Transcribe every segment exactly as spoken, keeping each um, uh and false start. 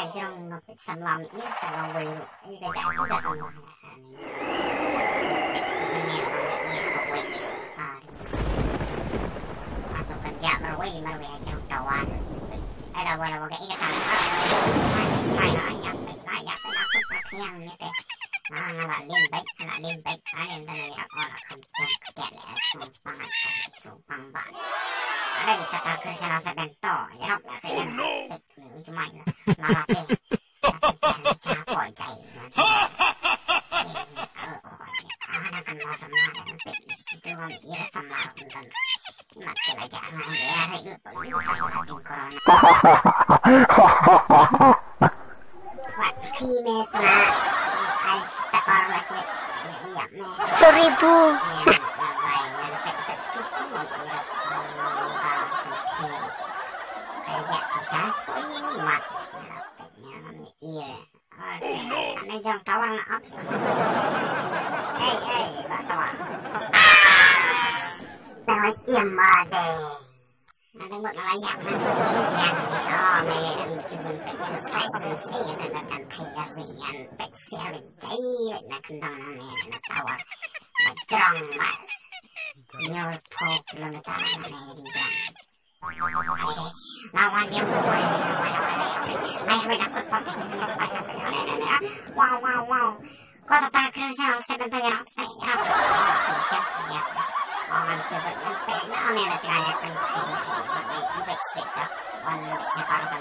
Jrong no peit samla mi ïa ka long wei ruh. Ïa ka jaka ka samla. Ani. Ni ni long ïa ka wei ruh. Ari. Masuk ka dia marwei marwei jrong tawan. Ai la wala wala ïa ka tang. Ai la ïa peit la ïa peit la peit ka thiang ni te. Nga la lim beit la lim beit. Ani nda ïa ora kham jam ka dia le sum pang sum pang ba. Ai ka ta kre sa la sa bento. Ïa la sa ïa. Peit. Ujmai la la la te. Sa ko jai. Ana kan ma sama dan pe istitu ngam ira sama dan. Mat sila ja ngai ya rai lu. Corona. Wat ki me tra. Ai takar la sila. Iya me. Seribu. Iya, labai, labai, excuse me. Iya, iya, iya. Oh no! Hey, hey, ba tawar. Tawar im ade. Nga dang mut nga la ïap nga dang mut ïap. Oh, me me dang mut ïap. Pek ïa size me mesti ïa dang dang kan pek ïa ring ïa pek sia ring jai na kendang na me na tawar. Na jrong mas. Nyo pho kilometer na me ring jrong. Lawan dia. Mai mai nak put put. Wow wow wow. Ko ta ta kren sa sa kan ta ya rap sa ya rap. Ya. Orang sebut yang pernah ni lah cara yang penting. Baik baik baik. Orang ni siapa tu?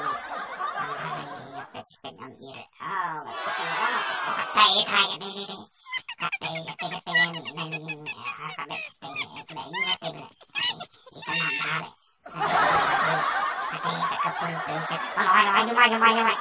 Orang ni ya pes pes yang ira. Oh, tai tai ni ni ni. Katai katai katai ni ni ni. Ah, kabe tai ni katai ni katai ni. Ikan mana le? Katai katai katai. Oh, oh, oh, jumai jumai jumai.